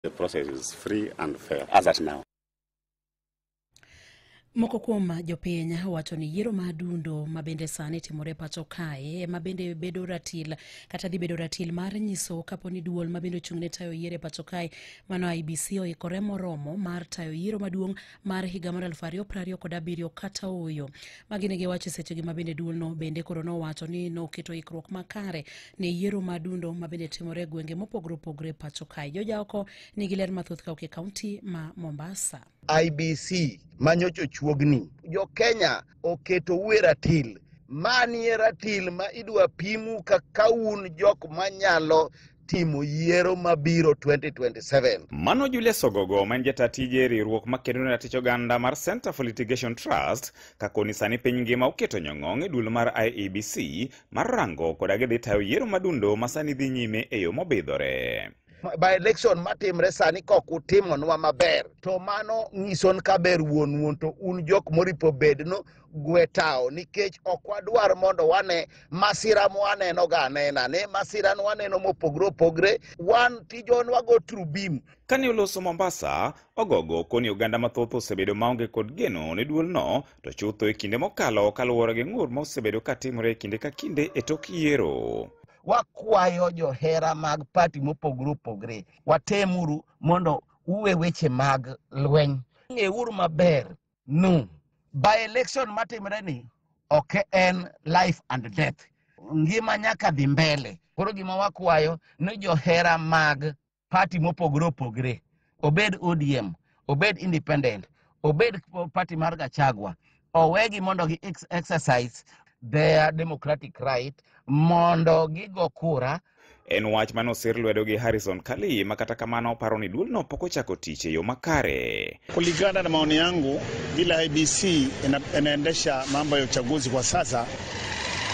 The process is free and fair as at now. Moko kuom jopiny wacho ni yiero ma adundo ma bende sani timore pacho kae ema bende bedo ratil kata dhi bedo ratil mar nyiso kapo ni duol ma bende ochung' ne tayo yiero e pacho kae mano IEBC oikore moromo mar tayo yiero maduong' mar higa mar 2027 kata ooyo. Magi ne giwacho e sechegi ma bende duolno bende koro nowacho ni noketo ikruok makare ne yiero ma adundo ma bende timore e gwenge mopogore opogore pacho kae. Jojaoko nigi ler mathoth kawuok e kaunti ma Mombasa. IEBC manyocho chuogni. Jo Kenya oketo e ratil. Mani e ratil ma idwa pimu kaka un jok manyalo timo yiero mabiro 2027. Mano Julius Ogogo ma en jata tije riwruok makedo ne ratich oganda mar Center for Litigation Trust kakoni sani piny ngima oketo nyong'ong' e duol mar IEBC mar rango koda gidhi tayo yiero madundo ma sani dhi nyime e yo mobidhore. By election matimre sani kok utimonwa maber to mano nyiso ni kaber wuon wuon to un jok moripo bedno gwe tawo nikech ok wadwar mondo wane masira mwaneno ga anena ne masira nwaneno mopogre opogre wan tijwa wago trubim. Kane oloso Mombasa, Ogogo koni oganda mathoth osebedo maonge kod geno ne duolno to chutho e kinde mokalo kaluwore gi ng'ur ma osebedo katimore e kinde ka kinde e tok yiero. Wakwayo johera mag party mopogore opogre watemuru mondo uwe weche mag lweny. Ng'euru maber nu by election matimre ni ok en life and death. Ngima nyaka dhi mbele. Koro gima wakwayo ni johera mag party mopogore opogre obed ODM, obed independent, obed party mar Gachagua, owegi mondo gi exercise their democratic right mondo gigo kura. En wach mane osir lwedo gi Harrison Kali ma kata kamano paro ni duolno pok ochako tich e yo makare. Kulingana na maoni yangu, vile IEBC inaendesha mambo ya uchaguzi kwa sasa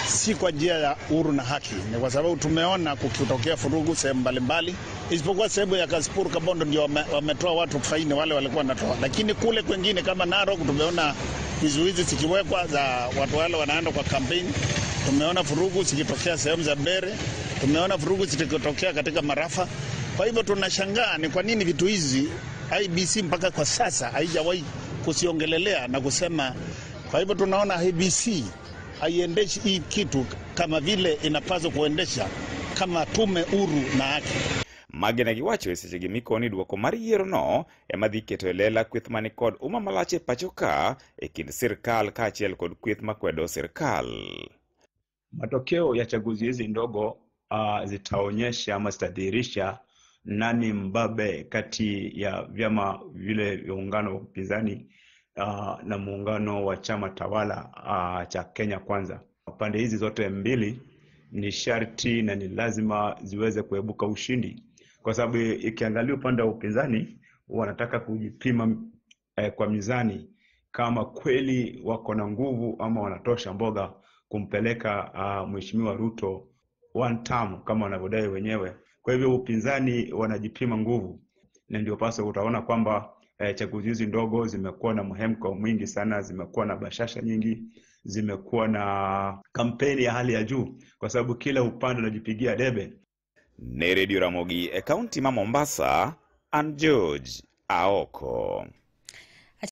si kwa njia ya huru na haki. Ni kwa sababu tumeona kukitokea furugu sehemu mbalimbali, isipokuwa sehemu ya Kasipul Kabondo ndio wametoa watu faini wale walikuwa wanatoa, lakini kule kwengine kama Narok tumeona vizuizi zikiwekwa za watu wale wanaenda kwa kampeni. Tumeona furugu zikitokea sehemu za Mbere, tumeona furugu zikitokea katika Marafa. Kwa hivyo tunashangaa ni kwa nini vitu hizi IEBC mpaka kwa sasa haijawahi kusiongelelea na kusema. Kwa hivyo tunaona IEBC haiendeshi hii kitu kama vile inapaswa kuendesha kama tume huru na haki. Magi ne giwacho e sechegi mikoni duoko mar yiero ema dhi keto e lela kweth mani kod umma malach e pacho ka e kind sirkal kaachiel kod kweth makwedo sirkal. Matokeo ya chaguzi hizi ndogo zitaonyesha ama zitadhihirisha nani mbabe kati ya vyama vile vya muungano wa upinzani na muungano wa chama tawala cha Kenya Kwanza. Pande hizi zote mbili ni sharti na ni lazima ziweze kuebuka ushindi, kwa sababu ikiangalia upande wa upinzani wanataka kujipima kwa mizani kama kweli wako na nguvu ama wanatosha mboga kumpeleka Mheshimiwa Ruto one term kama wanavyodai wenyewe. Kwa hivyo upinzani wanajipima nguvu, na ndio pasa utaona kwamba chaguzi hizi ndogo zimekuwa na mhemko mwingi sana, zimekuwa na bashasha nyingi, zimekuwa na kampeni ya hali ya juu, kwa sababu kila upande unajipigia debe. Ne Radio Ramogi e kaunti ma Mombasa, an George Aoko.